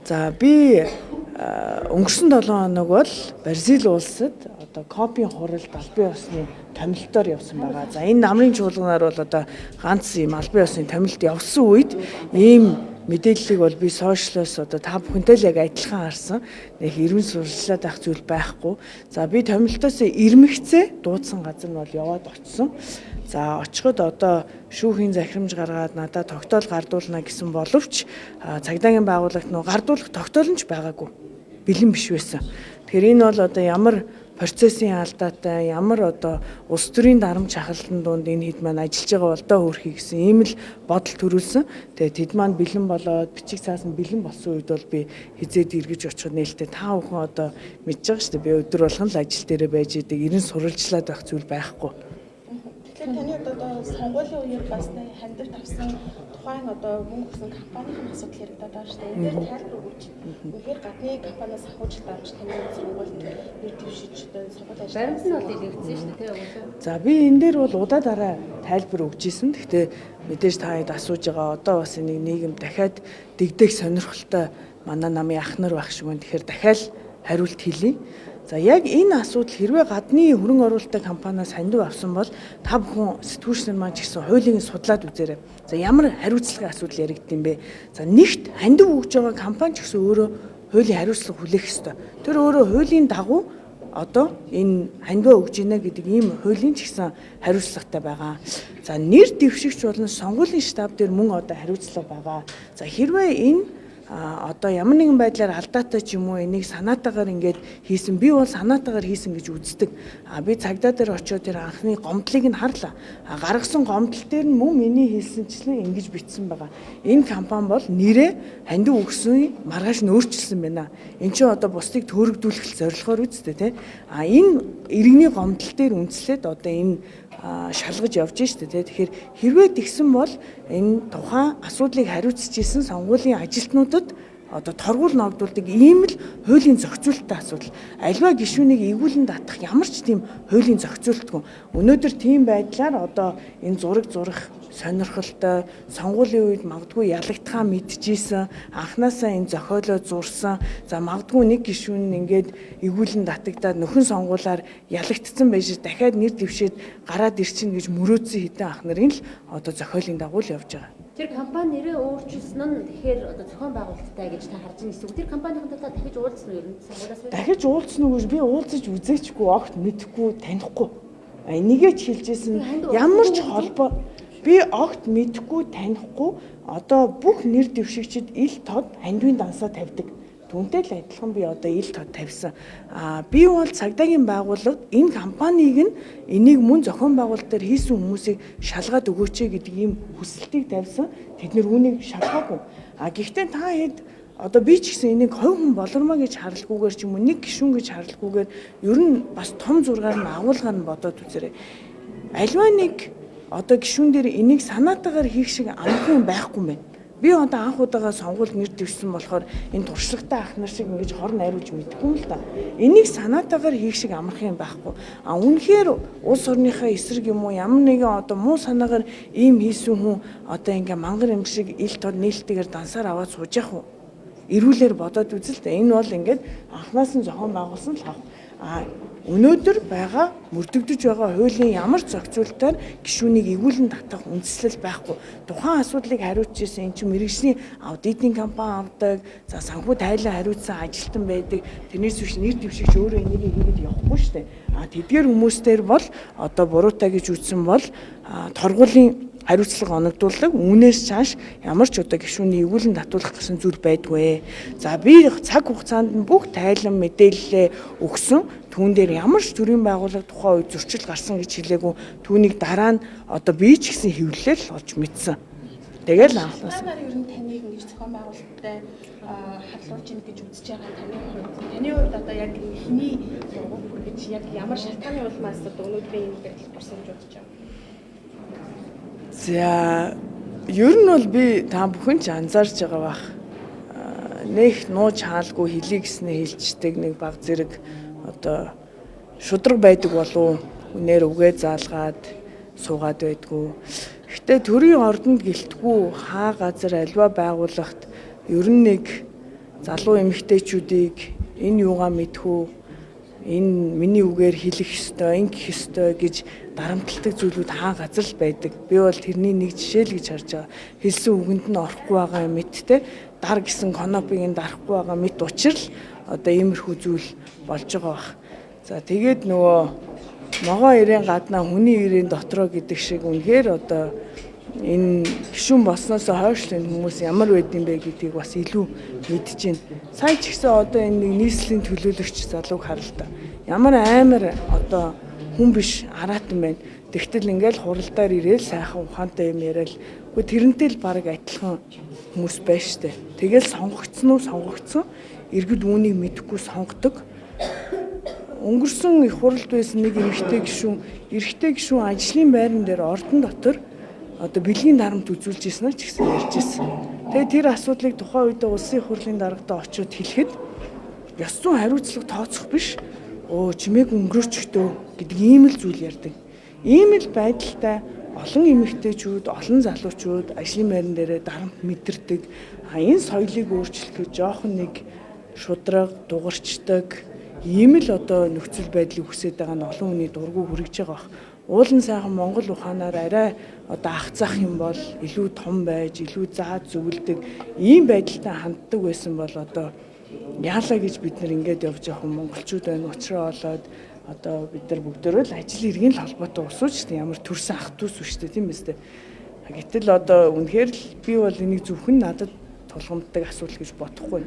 За би өнгөрсөн 7 хоног бол Бразил улсад одоо Копийн хуралд албан ёсны томилтоор явсан байгаа. За энэ намрын чуулганаар бол одоо ганц ийм албан ёсны томилт явсан үед ийм мэдээллийг бол би сошиалоос одоо та бүхэнтэй л яг адилхан харсан. Нэг ирмэн сурчлаад байх зүйл байхгүй. За би томилтоос ирмэгцээ дуудсан газар нь бол яваад очсон. За очиход одоо шүүхийн захирамж гаргаад надад тогтоол гардуулна гэсэн боловч цагдаагийн байгууллагт нөө гардуулах тогтоол нь ч байгаагүй. Бэлэн биш байсан. Тэгэхээр энэ бол одоо ямар процессын алдаатай, ямар одоо улс төрийн дарамт шахалтын дунд энэ хэд маань ажиллаж байгаа бол доо хөрхий гэсэн ийм л бодол төрүүлсэн. Тэгээ тэд маань бэлэн болоод бичиг цаас нь бэлэн болсон үед бол би хизээд эргэж очиход нээлттэй та бүхэн одоо мэдж байгаа шүү дээ. Би өдөр болгон л ажил дээрээ байж идэг, ерэн сурвалжлаад байх зүйл байхгүй. Тэгэхээр таны хувьд одоо сонгуулийн үеэр бас хандивт авсан тухайн одоо мөнгө өгсөн компанийн асуудал яригдаад байгаа шүү дээ. Энэ дээр тайлбар өгөөч. Үнэхээр гадны компаниас санхүүжилт авч таны сонгуульд нэр дэвшиж одоо сонгуул ажилласан. Баримт нь бол илэгдсэн шүү дээ, тийм үү? За би энэ дээр бол удаа дараа тайлбар өгч исэн. Гэхдээ мэдээж та хэд асууж байгаа одоо бас энийг нийгэм дахиад дэгдэх сонирхолтой манай намын ах нар байх шиг байна. Тэгэхээр дахиад хариулт хэлье. За яг энэ асуудал хэрвээ гадны хөрөнгө оруулалттай компаниас хандив авсан бол та бүхэн сэтгүүлч нар маань ч гэсэн хуулийг нь судлаад үзээрэй. За ямар хариуцлагын асуудал яригдсан бэ? За нэгт хандив өгж байгаа компани ч гэсэн өөрөө хуулийн хариуцлага хүлээх ёстой. Тэр өөрөө хуулийн дагуу одоо энэ хандив өгж гинэ гэдэг ийм хуулийн ч гэсэн хариуцлагатай байгаа. За нэр дэвшигч болон сонгуулийн штаб дээр мөн одоо хариуцлага байгаа. За хэрвээ энэ одоо ямар нэгэн байдлаар алдаатай ч юм уу энийг санаатаагаар ингээд хийсэн, би бол санаатаагаар хийсэн гэж үздэг. Би цагдаа дээр очиод тэр анхны гомдлыг нь харлаа. Гаргасан гомдол дээр нь мөн миний хэлсэнчлэн ингэж бичсэн байгаа. Энэ компани бол нэрээ хандив өгсөн маргааш нь өөрчилсөн байна. Энд чинь одоо бусдыг төөрөгдүүлэх зорилгоор үсттэй тий. Энэ иргэний гомдол дээр үндэслээд одоо энэ шалгаж явж штэ тий. Тэгэхээр хэрвээ тэгсэн бол энэ тухайн асуудлыг хариуцж исэн сонгуулийн ажилтнуудад одоо торгуул ногдуулдаг ийм л хуулийн зохицуулттай асуудал. Альва гишүүнийг эргүүлэн татах ямар ч тийм хуулийн зохицуултгүй. Өнөөдөр тийм байдлаар одоо энэ зураг зурах сонирхолтой, сонгуулийн үед магадгүй ялагдхаа мэдчихсэн, анханасаа энэ зохиолоо зурсан. За магадгүй нэг гишүүн нь ингээд эргүүлэн татагдаад нөхөн сонгуулаар ялагдсан байж дахиад нэр дэвшээд гараад ирчин гэж мөрөөдсөн хэдэн ах нарын л одоо зохиолын дагуу л явж байгаа. Тэр компани нэрээ өөрчилсөн нь тэгэхээр одоо зохион байгуулалттай гэж та харж байна гэсэн үг. Тэр компанийн талаар дахиж уулзсан уу ер нь сонгуулиас? Дахиж уулзсан уу гэж би уулзаж үзээчгүй, огт мэдэхгүй, танихгүй. Энийгээ ч хэлжсэн ямар ч холбоо би огт мэдэхгүй, танихгүй. Одоо бүх нэр дэвшигчид ил тод хандивын дансаа тавьдаг. Түүнтэй л адилхан би одоо ил тод тавьсан. Би бол цагдаагийн байгууллагад энэ компанийг нь энийг мөн зохион байгуулалт дээр хийсэн хүмүүсийг шалгаад өгөөч гэдэг ийм хүсэлтийг тавьсан. Тэд нэр үүнийг шалгаагүй. Гэхдээ та хэд одоо би ч гэсэн энийг хувь хүн болормоо гэж харалгүйгээр ч юм уу нэг гишүүн гэж харалгүйгээр ер нь бас том зургаар нь агуулгаар нь бодоод үзээрэй. Альва нэг одоо гишүүн дээр энийг санаатаагаар хийх шиг амархан юм байхгүй юм байна. Би одоо анх удаага сонгуульд нэр дэвшсэн болохоор энэ туршлагатай ах нар шиг ингэж хор найруулж мэдэхгүй юм л да. Энийг санаатаагаар хийх шиг амархан юм байхгүй. Үнэхээр улс орныхаа эсрэг юм уу ямар нэгэн одоо муу санаагаар ийм хийсэн хүн одоо ингээ мангар юм шиг ил тод нээлттэйгээр дансаар аваад сууж явах уу? Эрүүлэр бодоод үзэл та. Энэ бол ингээд анханаас нь зохион байгуулсан л хав. Өнөөдөр байгаа мөрдөгдөж байгаа хуулийн ямар ч зохицуултаар гишүүнийг эргүүлэн татах үндслэл байхгүй. Тухайн асуудлыг хариуцж исэн энэ чинь мэргэжлийн аудитын компани авдаг, за санхүү тайлан хариуцсан ажилтан байдаг. Тэрнээс биш нэр дэвшигч өөрөө энийг хийгээд явахгүй шүү дээ. Тэдгээр хүмүүстээр бол одоо буруутай гэж үзсэн бол торгуулийн хариуцлага оногдуулдаг. Үүнээс цааш ямар ч одоо гишүүний эргүүлэн татуулах гэсэн зүйл байдгүй. За би цаг хугацаанд нь бүх тайлан мэдээллээ өгсөн. Түүн дээр ямар ч төрийн байгууллага тухайн үед зөрчил гарсан гэж хэлээгүй. Түүнийг дараа нь одоо би ч гэсэн хэвлэлэл олж мэдсэн. Тэгэл анхнаас. Танаар ер нь таныг ингэж зохион байгуулалттай харлуулж ийн гэж үзэж байгаа таны хувьд одоо яг хиний дургуй хүргэж яг ямар шалтгааны улмаас одоо өнөөдрийн энэ байдал гарсан гэж бодож байна? За ер нь бол би та бүхэн ч анзаарч байгаа бах. Нэх нууж хаалгүй хэлий гэснээ хэлждэг нэг баг зэрэг одоо шудраг байдаг болов үнээр үгээ заалгаад суугаад байдгүй. Гэхдээ төрийн ордонд гэлтгүй хаа газар альва байгууллагт ер нь нэг залуу эмэгтэйчүүдийг энэ юугаа мэдхүү, энэ миний үгээр хэлэх ёстой, ингэх ёстой гэж дарамталдаг зүйлүүд хаа газар л байдаг. Би бол тэрний нэг жишээ л гэж харж байгаа. Хэлсэн үгэнд нь орохгүй байгаа мэт те, дар гэсэн конопыг нь дарахгүй байгаа мэт учрал одоо иймэрхүү зүйл болж байгаа бах. За тэгээд нөгөө могоо ирээн гаднаа хүний ирээн дотроо гэдэг шиг үнэхээр одоо энэ гишүүн болсноос хойш л энэ хүмүүс ямар байд юм бэ гэдгийг бас илүү мэдэж байна. Сая ч гэсэн одоо энэ нэг нийслэлийн төлөөлөгч залууг харал та. Ямар амар одоо хүн биш араатан байна. Тэгтэл ингээл хуралдаар ирээл сайхан ухаантай юм яриад үгүй тэрнтэй л баг адилхан хүмүүс байна штэ. Тэгэл сонгогдсон уу сонгогдсон. Иргэд үүнийг мэдэхгүй сонгодог. Өнгөрсөн их хуралд байсан нэг эмэгтэй гишүүн, эрэгтэй гишүүн ажлын байран дээр ордон дотор одоо бэлгийн дарамт үзүүлж ирсэн ч гэсэн ярьж ирсэн. Тэгээ тэр асуудлыг тухайн үедээ улсын их хурлын даргадаа очиод хэлэхэд ёс зүйн хариуцлага тооцох биш. Өө чимээг өнгөрөөчдөө гэдэг ийм л зүйл ярьдаг. Ийм л байдалтай олон эмэгтэйчүүд, олон залуучууд ажлын байран дээрээ дарамт мэдэрдэг. А энэ соёлыг өөрчлөх гэж жоохон нэг шудраг, дугарчдаг ийм л одоо нөхцөл байдлыг хүсэж байгаа нь олон хүний дургу хүрэж байгаа бах. Уулын сайхан Монгол ухаанаар арай одоо ах зах юм бол илүү том байж, илүү заа зөвлөдөг ийм байдалтай ханддаг байсан бол одоо яалаа гэж бид нар ингээд явж явах монголчууд байна. Учраа олоод одоо бид нар бүгдөө л ажил иргэн л холбоотой улсууд шүү дээ. Ямар төрсэн ах дүүс шүү дээ, тийм биз дээ. Гэтэл одоо үнэхээр л би бол энийг зөвхөн надад тулгамддаг асуудал гэж бодохгүй.